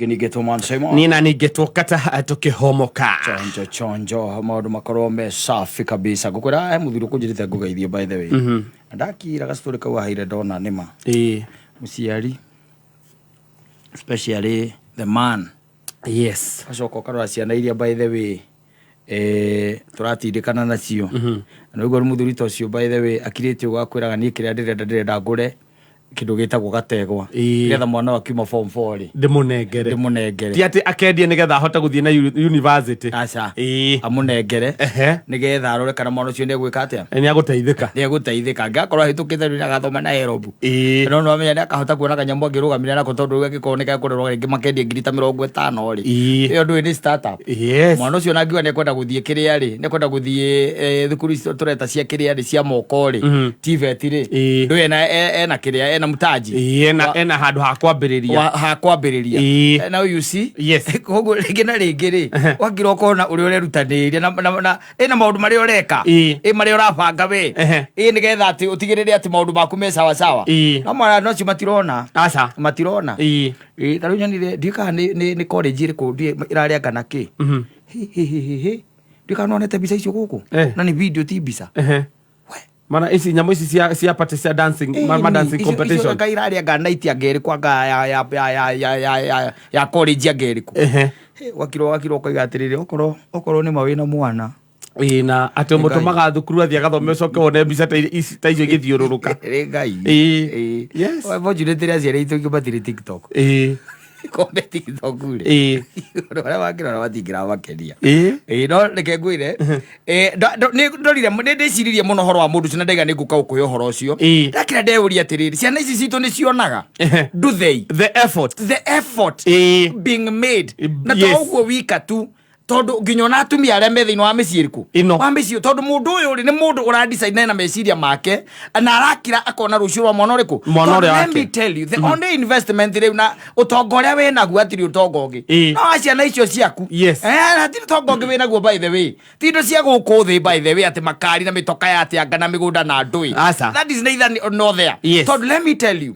Ningĩ Man Simon. Niĩ na ningĩ tuokata tũkĩhomoka. Chonjo chonjo maũndũ makorwo me safi kabisa. Ngũkwĩra he mũthuri ũkũnjĩrĩte ngũgeithie by the way. Na ndakira gastory kau aheire ndona nĩma. Mũciari especially the man. Ũgacoka ũkarora ciana iria by the way tũratindĩkana nacio. Na nĩguo mũthuri ta ũcio by the way akirĩte ũguo akwĩraga niĩ kĩrĩa ndĩrenda ndĩrenda ngũre kĩndũ gĩtagwo gategwa. Nĩgetha mwana ũyũ akiuma form 4 rĩ, ndĩmũnengere. Ndĩmũnengere. Ti atĩ akendie nĩgetha ahote gũthiĩ na university. Aca. Amũnengere. Nĩgetha arore kana mwana ũcio nĩegwĩka atĩa? Nĩegũteithĩka. Nĩegũteithĩka. Angĩgakorwo ahĩtũkĩte rĩu nĩagathoma na Nairobi. No nĩwamenya nĩakahota kuona kanyamũ angĩrũgamĩrĩra nako tondũ rĩu angĩkorwo nĩgekũrerwo rĩngĩ makendie ngiri ta 50 rĩ. Ĩyo ndũĩ nĩ startup. Mwana ũcio ona angiuga nĩekwenda gũthiĩ kĩrĩa rĩ, nĩekwenda gũthiĩ thukuru icio tũreta cia kĩrĩa rĩ, cia moko rĩ, TVET rĩ, ndũĩ ena kĩrĩa, ena mtaji. Ena handũ ha kwambĩrĩria. Ha kwambĩrĩria. Now you see? Koguo rĩngĩ na rĩngĩ rĩ, wakira ũkona ũrĩa ũrerutanĩria na ĩna maũndũ marĩa ũreka. Ĩ marĩa ũrabanga we. Ĩ nĩgetha atĩ ũtigĩrĩre atĩ maũndũ maku me sawa sawa. No mwana no acio matirona. Aca. Matirona. Ĩ, ta rĩu nyonire ndiũĩ kana nĩ college ĩrĩkũ ndiũĩ ĩrarĩ na kĩ. Hi, hi, hi, hi, hi. Ndiũĩ kana nĩwonete mbica icio gũkũ? Na nĩ video ti mbica. We. Mana ici nyamũ ici cia party cia dancing, ma dancing Icio competition. anga irarĩ anga night anga ĩrĩkũ anga ya college anga ĩrĩkũ. Wakirwo ũkoiga atĩrĩrĩ, okorwo nĩ ma wĩna mwana. Ĩĩ, na atĩ Nĩ Ngai. ũmũtũmaga thukuru athiĩ agathome ũcoke wone mbica ta icio igĩthiũrũrũka. Nĩ Ngai. Unfortunately aciari aitũ aingĩ matirĩ TikTok. Kombe TikTok rĩ. Ũndũ ũrĩa mangĩrora matingĩramakenia. Ĩĩ, no reke ngwĩre, nĩ ndorire, nĩ ndĩciririe mũno ũhoro wa mũndũ ũcio na ndaiga nĩ ngũka gũkũhe ũhoro ũcio. Ndakĩra ndeyũria atĩrĩrĩ, ciana ici citũ nĩ cionaga? Do they? The effort. The effort being made. Na to ũguo wika tu, tondũ nginya ona atumia arĩa me thĩinĩ wa mĩciĩ ĩrĩkũ? Ĩno. Wa mĩciĩ, tondũ mũndũ ũyũ rĩ, nĩ mũndũ ũra decide na meciria make, na arakira akona rũciũ rwa mwana ũrĩkũ? Mwana Tondũ ũrĩa let wake. me tell you, the only investment rĩu na ũtonga ũrĩa wĩ naguo hatirĩ ũtonga ũngĩ. No wa ciana icio ciaku. Hatirĩ ũtonga ũngĩ wĩ naguo by the way. Ti indo cia gũkũ thĩ by the way atĩ makari na mĩtoka ya atĩ anga na mĩgũnda na ndũĩ. Aca. That is neither nor there. Tondũ let me tell you,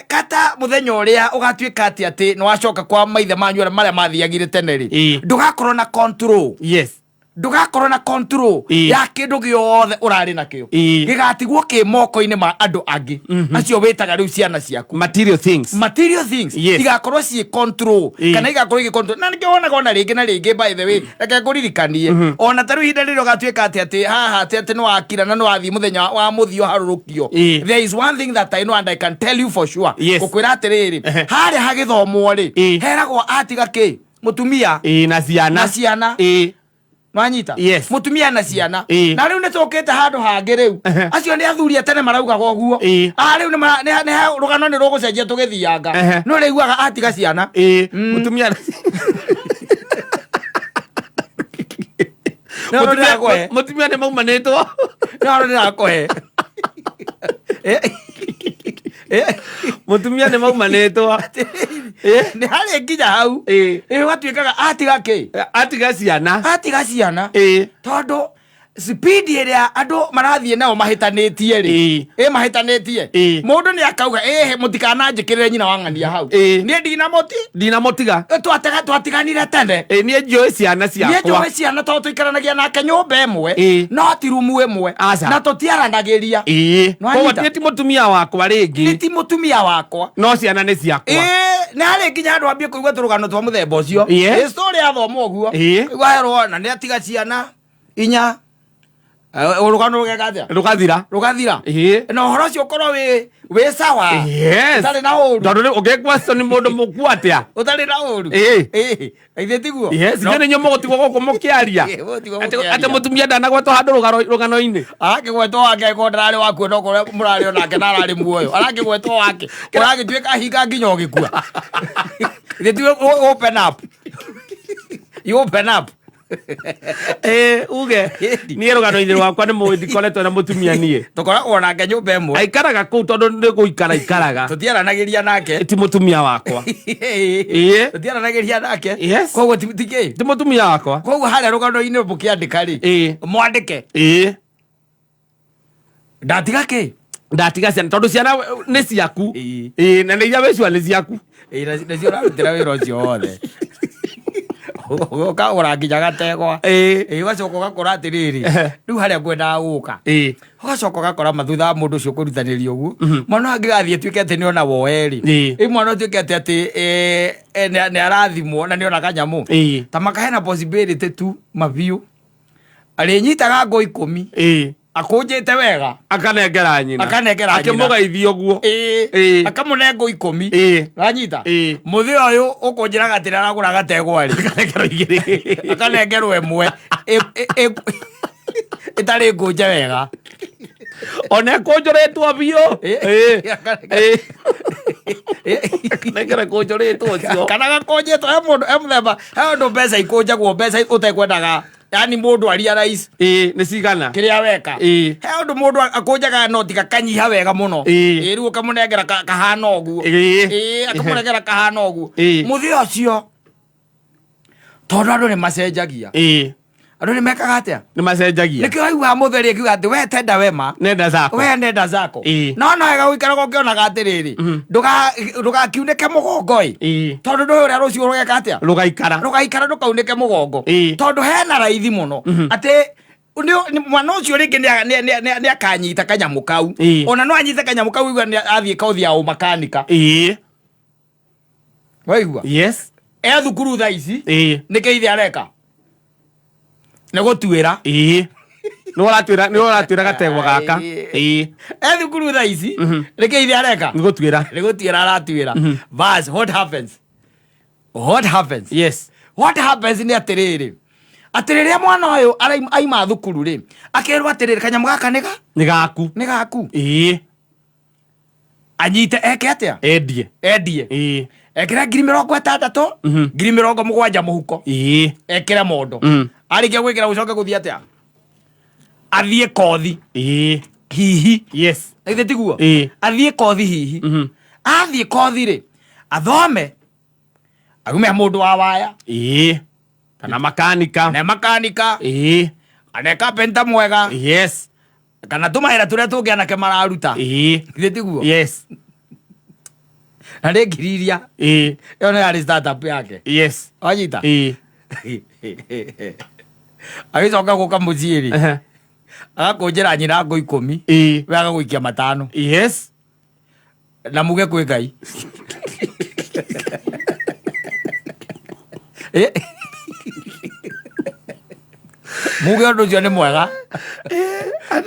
kata mũthenya ũrĩa ũgatuĩka atĩ nĩ wacoka kwa maithe manyu arĩa marĩa mathiagire tene rĩ, ndũgakorwo na control. Ndũgakorwo na control ya kĩndũ gĩothe ũrarĩ nakĩo. Gĩgatigwo kĩ moko-inĩ ma andũ angĩ. Acio wĩtaga rĩu ciana ciaku. Material things. Material things. Igakorwo ciĩ control. Kana igakorwo igĩ control. Na nĩkĩo wonaga ona rĩngĩ na rĩngĩ by the way, reke ngũririkanie. Ona ta rĩu ihinda rĩrĩa ũgatuĩka atĩ haha atĩ nĩ wakira na nĩ wathiĩ mũthenya wa mũthia ũharũrũkio. There is one thing that I know and I can tell you for sure. Ngũkwĩra atĩrĩrĩ, harĩa hagĩthomwo rĩ, heragwo atiga kĩ? Mũtumia. Na ciana. Na ciana. Nwanyita? Mũtumia na ciana. Na rĩu nĩ tũkĩte handũ hangĩ rĩu. Acio nĩ athuri a tene maraugaga ũguo. Rĩu nĩ rũgano nĩ rũgũcenjia tũgĩthianga. No rĩiguaga atiga ciana. Mũtumia na No, no, ndĩrakũhe. Mũtumia nĩ maumanĩtwo. No, no, ndĩrakũhe. Mũtumia nĩ maumanĩtwo. Nĩ harĩ nginya hau. Ũgatuĩkaga atiga kĩ? Atiga ciana. Atiga ciana. Tondũ speed ĩrĩa andũ marathiĩ nao mahĩtanĩtie rĩ. Mahĩtanĩtie. Mũndũ nĩ akauga, mũtikananjĩkĩrĩre nyina wa ng'ania hau. Niĩ ndinamũti. Ndinamũtiga. Twatiganire tene. Niĩ njũĩ ciana ciakwa. Niĩ njũĩ ciana tondũ tũikaranagia nake nyũmba ĩmwe. No ti rumu ĩmwe. Aca. Na tũtiaranagĩria. Nĩwanyita? Koguo niĩ ti mũtumia wakwa rĩngĩ. Niĩ ti mũtumia wakwa. No ciana nĩ ciakwa. Nĩ harĩ nginya andũ ambie kũigua tũrũgano twa mũthemba ũcio. Story yathoma ũguo. Kũigua herwo na nĩ atiga ciana inya. Rũgano rũgeka atĩa? Rũgathira. Rũgathira. Na ũhoro ũcio ũkorwo wĩ sawa. Ũtarĩ na ũru. Tondũ rĩu ũngĩkua nĩ mũndũ mũkuo atĩa? Ũtarĩ na ũru. Ithe tiguo? Yes, no. Nĩ mũgũtigwo gũkũ mũkĩaria. Mũgũtigwo Atĩ mũkĩaria. atĩ mũtumia ndanagwetwo handũ rũgano-inĩ. Arakĩgwetwo wake angĩkorwo ndararĩ wakuo no korwo mũrarĩ onake na ararĩ muoyo. Arakĩgwetwo wake. Ũragĩtuĩka hinga nginya ũgĩkua. Ithe tiwe open up. You open up. Uge niĩ rũgano-inĩ rwakwa nĩ mũĩ ndikoretwo na mũtumia niĩ. Tũkoragwo nake nyũmba ĩmwe. Aikaraga kũu tondũ nĩ gũikara aikaraga. Tũtiaranagĩria nake. Ti mũtumia wakwa. Tũtiaranagĩria nake. Yes. Koguo ti kĩ? Ti mũtumia wakwa. Koguo harĩa rũgano-inĩ mũkĩandĩka rĩ. Mwandĩke. Ndatiga kĩ? Ndatiga ciana tondũ ciana nĩ ciaku. Na nĩ iria wĩcua nĩ ciaku. Ĩ, nacio ũrarutĩra wĩra ũcio wothe, ũkagũra nginya gategwa. Ĩ, ũgacoka ũgakora atĩrĩrĩ, rĩu harĩa ngwendaga gũka, ũgacoka ũgakora ma thutha wa mũndũ ũcio kũrutanĩria ũguo, mwana angĩgathiĩ atuĩke atĩ nĩona woe rĩ, ĩ, mwana ũtuĩke atĩ nĩ arathimwo na nĩona kanyamũ ta makahena possibility tu mabiũ arĩnyitaga ngũ 10 akũnjĩte wega, akanengera nyina. Akanengera nyina. Akĩmũgeithia ũguo. Akamũne ngũ 10. Wanyita? Mũthĩ ũyũ ũkũnjĩraga atĩ aragũra gategwa rĩ, akanengerwo 2. Akanengerwo ĩmwe ĩtarĩ ngũnje wega. Ona ĩkũnjũrĩtwo biũ. Akanengera ĩkũnjũrĩtwo ũcio. Kana gakũnjĩtwo he mũndũ, he mũthemba, he ũndũ mbeca ikũnjagwo, mbeca ũtekwendaga, yani mũndũ aria rais Nĩ cigana kĩrĩa weka. He ũndũ mũndũ akũnjaga noti gakanyiha wega mũno. Rĩu ũkamũnengera kahana ũguo. Akamũnengera kahana ũguo. Mũthĩ ũcio, tondũ andũ nĩ macenjagia, andũ nĩ mekaga atĩa? Nĩ macenjagia. Nĩkĩo waiguaga mũtheri akiuga atĩ we tenda wema, nenda zako. We nenda zako. No wega gũikaraga ũkĩonaga atĩrĩrĩ, ndũgakiunĩke mũgongo ĩ, tondũ ndũĩ ũrĩa rũciũ rũgeka atĩa. Rũgaikara. Rũgaikara, ndũkaunĩke mũgongo. Tondũ hena raithi mũno atĩ mwana ũcio rĩngĩ nĩ akanyita kanyamũ kau. Ona no anyite kanyamũ kau igua nĩ athiĩ kothi ya ũmakanika. Waigua? Yes. E thukuru thaa ici. Nĩkĩ ithe areka? Nĩ gũtuĩra. Nĩ ũratwĩra gategwa gaka. E thukuru thaa ici, nĩkĩ ithe areka? Nĩ gũtuĩra. Nĩ gũtuĩra aratuĩra. Bas, what happens, what happens? Yes. What happens nĩ atĩrĩrĩ, atĩ rĩrĩa mwana ũyũ aima thukuru rĩ, akerwo atĩrĩrĩ, kanyamũ gaka nĩ ga Nĩ gaku. Nĩ gaku. Anyite eke atĩa? Endie. Endie. Ekĩre 60,000, 70,000 mũhuko. Ekĩre mondo. Arĩkia gwĩkĩra, gũcoke gũthiĩ atĩa? Athiĩ kothi. Hihi. Githĩ tiguo? Athiĩ kothi hihi. Athiĩ kothi rĩ, athome aume mũndũ wa waya. Kana makanika. Kana makanika. Kana kapenta mwega. Kana tũmawĩra tũrĩa tũngĩ anake mararuta. Githĩ tiguo? Yes. Na nĩ ngiri iria ĩyo nĩ yarĩ startup yake. Wanyita? Agĩcoka gũka mũciĩ rĩ, agakũnjĩra nyina ngũ 10, we agagũikia 5. Na muge kwĩ Ngai. Muge ũndũ ũcio nĩ mwega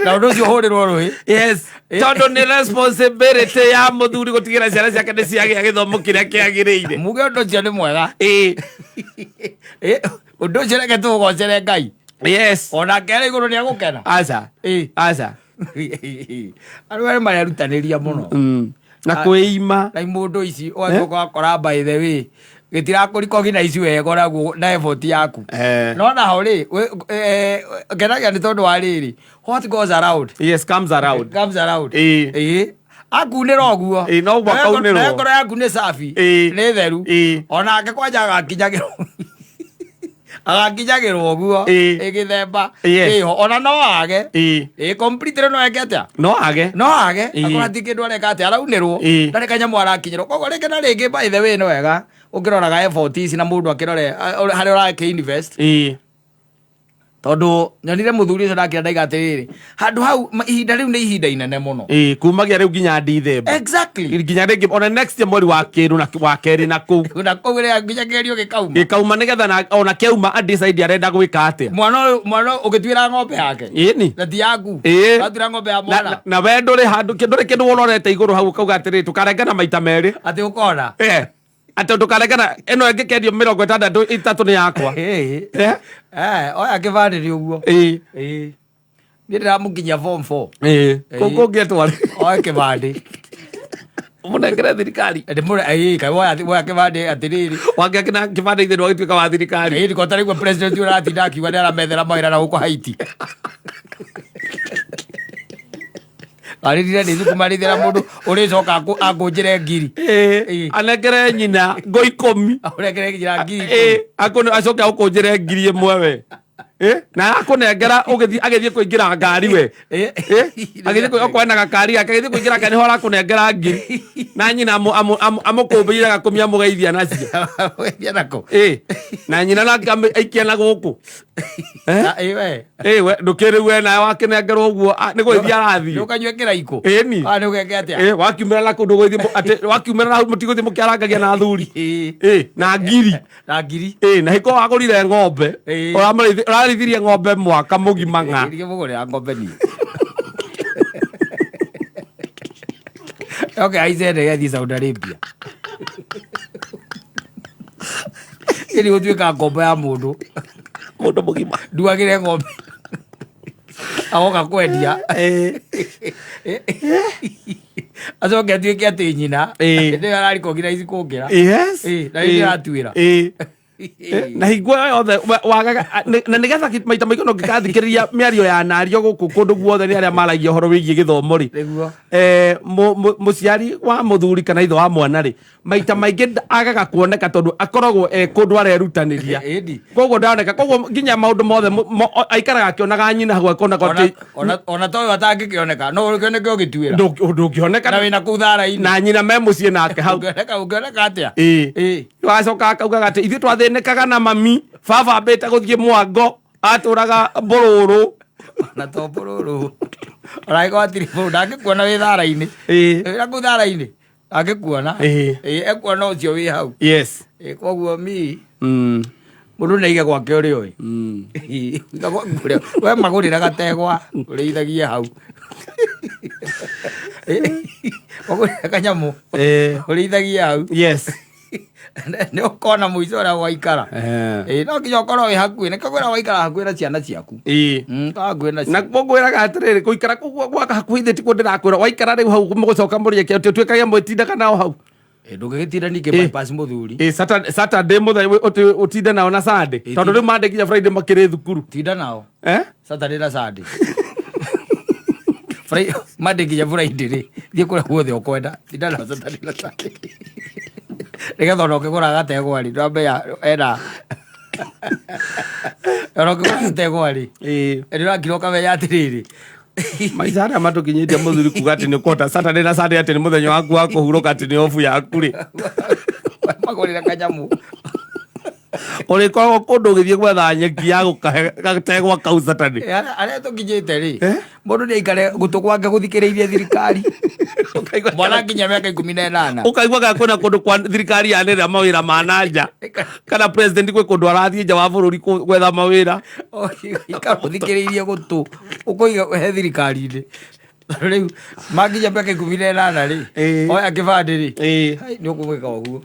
na ũndũ ũcio ũhũrĩrwo rũĩ. Yes, tondũ nĩ responsibility ya mũthuri gũtigĩra ciana ciake nĩ ciagĩa gĩthomo kĩrĩa kĩagĩrĩire. Muge ũndũ ũcio nĩ mwega. Ũndũ ũcio reke tũũgocere Ngai. Onake arĩ igũrũ nĩ agũkena. Aca. Aca. Andũ arĩa marerutanĩria mũno Na kwĩima. Na mũndũ ici ũgacoka ũgakora, by the way, gĩtirakũrikogi ici wega ũraguo na effort yaku. No naho rĩ, ngenagia nĩ tondũ wa rĩrĩ, what goes around yes, comes around. Comes around. Akunĩra ũguo. Ĩĩ, no mũhaka aunĩrwo. Na ngoro yaku nĩ safi, nĩ theru, onake kwanja agakinyagĩrwo ũguo. Ĩgĩthemba kĩho ona no age. Ĩĩ, completely no eke atĩa? No age. No age. Akorwo ti kĩndũ areka atĩa, araunĩrwo. Ndarĩ kanyamũ arakinyĩrwo. Koguo rĩngĩ na rĩngĩ, by the way, nĩ wega ũkĩroraga effort ici na mũndũ akĩrore harĩa ũrakĩ invest, tondũ nyonire mũthuri ũcio ndakĩra ndaiga atĩrĩrĩ, handũ hau ihinda rĩu nĩ ihinda inene mũno. Kumagia rĩu nginya Ndithemba. Nginya rĩngĩ ona next year mweri wa kĩrũ na wa kerĩ na kũu. Na kũu rĩa nginya kĩgerio gĩkauma. Gĩkauma, nĩgetha ona kĩauma a decide arenda gwĩka atĩa. Mwana ũyũ, mwana ũyũ ũgĩtuĩra ng'ombe yake na ti yaku. Ũratuĩra ng'ombe ya mwana. Na we ndũrĩ handũ, ndũrĩ kĩndũ ũrorete igũrũ hau ũkauga atĩrĩrĩ, tũkarengana maita merĩ. Atĩ ũkona. Atĩ ndũkarengana ĩno ĩngĩkendio 63 nĩ yakwa. Oya kĩbandĩ nĩ ũguo. Niĩ ndĩramũkinyia form 4. Kũu kũngĩetwo Oe kĩbandĩ. Mũnengere thirikari. Ndĩmũre ĩĩ, kaĩ woya kĩbandĩ atĩrĩrĩ. Wangĩakĩna kĩbandĩ ithe ndwagĩtuĩka wa thirikari. Ĩĩ, ndiko tarĩu president ũratinda akiuga nĩ aramethera mawĩra na gũkũ Haiti. Arĩrire nĩ thukumarithĩra mũndũ ũrĩcoka akũnjĩre ngiri. Anengere nyina ngo 10. Ũrekere nginya ngiri. Acoke agũkũnjĩre 1,000 we. Na arakũnengera ũgĩthiĩ, agĩthiĩ kũingĩra ngari we. Agĩthiĩ okorwo ena gakari gake, agĩthiĩ kũingĩra ngari nĩho arakũnengera ngiri, na nyina amũkũmbĩire gakũmia amũgeithia nacio. Geithia nako. Na nyina nake aikia na gũkũ. Ah, ĩ we. We ndũkĩrĩ we nawe wakĩnengerwo ũguo, nĩ gũgĩthiĩ arathiĩ. Nĩ ũkanyue kĩraikũ. Ĩni. Ah, nĩ ũgeke atĩa? Wakiumĩra na kũndũ gũgĩthiĩ atĩ wakiumĩra na hau mũtigũthiĩ mũkĩarangagia na athuri. Na ngiri. Na ngiri. Na hiko wagũrire ng'ombe. Ũrarĩithirie ng'ombe mwaka mũgima ng'a. Ndige mũgũrĩra ng'ombe niĩ. Okay, aice ndege athiĩ Saudi Arabia. Ĩni gũtuĩka ngombo ya mũndũ. Mũndũ mũgima. Nduagĩre ng'ombe. Agoka kwendia. Acoke atuĩke atĩ nyina. Nĩwe ararikognise kũngĩra. Yes. Na nĩ ndĩratuĩra. Na hingo ĩyo yothe wagaga, na nĩgetha maita maingĩ no ngĩkathikĩrĩria mĩario ya nario gũkũ kũndũ guothe nĩ arĩa maragia ũhoro wĩgiĩ gĩthomo rĩ. Nĩguo. Mũciari wa mũthuri kana ithe wa mwana rĩ, maita maingĩ agaga kuoneka tondũ akoragwo e kũndũ arerutanĩria. Ĩndi. Koguo ndaoneka, koguo nginya maũndũ mothe aikaraga akĩonaga nyina hau akonaga atĩ Ona to ũyũ atangĩkĩoneka, no ũkĩoneke ũgĩtuĩra. Ndũngĩoneka. Na wĩna kũu thara-inĩ. Na nyina me mũciĩ nake hau. Ũngĩoneka atĩa? Wacoka akaugaga atĩ ithuĩ twathĩnĩkaga na mami, baba ambĩte gũthiĩ mwango, atũraga mbũrũrũ. Na to mbũrũrũ. Ona angĩkorwo hatirĩ mbũrũrũ, ndangĩkuona wĩ thara-inĩ. Wĩna kũu thara-inĩ, ndangĩkuona. Ekuona ũcio wĩ hau. Koguo mi, mũndũ nĩ aige gwake ũrĩa ũĩ. Iga gwaku ũrĩa ũĩ. We magũrĩra gategwa, ũrĩithagie hau. Magũrĩra kanyamũ, ũrĩithagie hau. Nĩ ũkona mũico ũrĩa waikara. No nginya ũkorwo wĩ hakuhĩ, nĩkĩo ngwĩra waikara hakuhĩ na ciana ciaku. Hakuhĩ na Na ciana. ngwĩraga atĩrĩrĩ, gũikara kũu gwaka hakuhĩ ithe tikuo ndĩrakwĩra. Waikara rĩu hau mũgũcoka mũrĩe kĩo, ũtuĩkage mwĩtindaga nao hau. Ndũngĩgĩtinda ningĩ bypass mũthuri. Saturday mũthenya ũtinde nao na Sunday. Tondũ rĩu Monday nginya Friday makĩrĩ thukuru. Tinda nao. Saturday na Sunday. Monday nginya Friday rĩ, thiĩ kũrĩa guothe ũkwenda. Tinda nao Saturday na Sunday. Nĩgetha ona ũkĩgũra gategwa rĩ, ndwambe ena. Ona ũkĩgũra gategwa rĩ, nĩ ũrakira ũkamenya atĩrĩrĩ. Maica arĩa matũkinyĩtie mũthuri kuga atĩ nĩ ũkũhota Saturday na Sunday atĩ nĩ mũthenya waku wa kũhurũka atĩ nĩ obu yaku rĩ. Magũrĩra kanyamũ. Ũrĩkoragwo kũndũ ũgĩthiĩ gwetha nyeki ya gũkahe gategwa kau Saturday. Arĩa tũkinyĩte rĩ, mũndũ nĩ aikare gũtũ gwake gũthikĩrĩirie thirikari. Mwana nginya mĩaka 18. Ũkaigua kana kwĩna kũndũ kwa thirikari yanĩrĩra mawĩra ma na nja. Kana president gwĩ kũndũ arathiĩ nja wa bũrũri gwetha mawĩra. Ikara ũthikĩrĩirie gũtũ, ũkũiga he thirikari-inĩ. Rĩu makinya mĩaka 18 rĩ, oya kĩbandĩ rĩ, hai, nĩ ũkũmwĩka ũguo.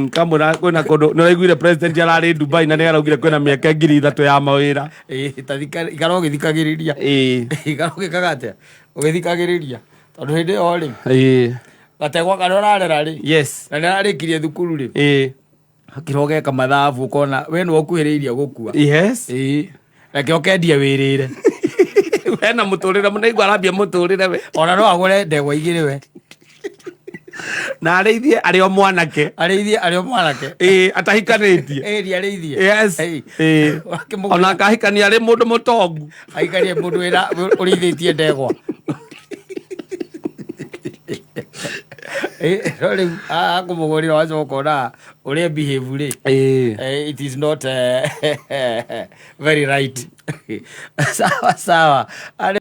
Kamũra kwĩna kũndũ nĩ ũraiguire president ararĩ Dubai na nĩ araugire kwĩna mĩaka 3,000 ya mawĩra. Ta ikara ũgĩthikagĩrĩria. Ikara ũgĩkaga atĩa? Ũgĩthikagĩrĩria. Tondũ hĩndĩ ĩyo rĩ, gategwa karĩa ũrarera rĩ, na nĩ ararĩkirie thukuru rĩ, hakira ũgeka mathabu ũkona we nĩwe ũkuhĩrĩirie gũkua. Reke ũkendie wĩrĩre. Wena mũtũrĩre mũno, igua arambia mũtũrĩre we. Ona no agũre ndegwa igĩrĩ we. Na arĩithie arĩ o mwanake. Arĩithie arĩ o mwanake. Atahikanĩtie. Nĩ arĩithie. Wakĩmũgũra. Ona akahikania arĩ mũndũ mũtongu. Ahikanie mũndũ wĩna ũrĩithĩtie ndegwa. No rĩu, akũmũgũrĩra wacoka ona ũrĩa behave rĩ. It is not very right. Sawa sawa. Arĩ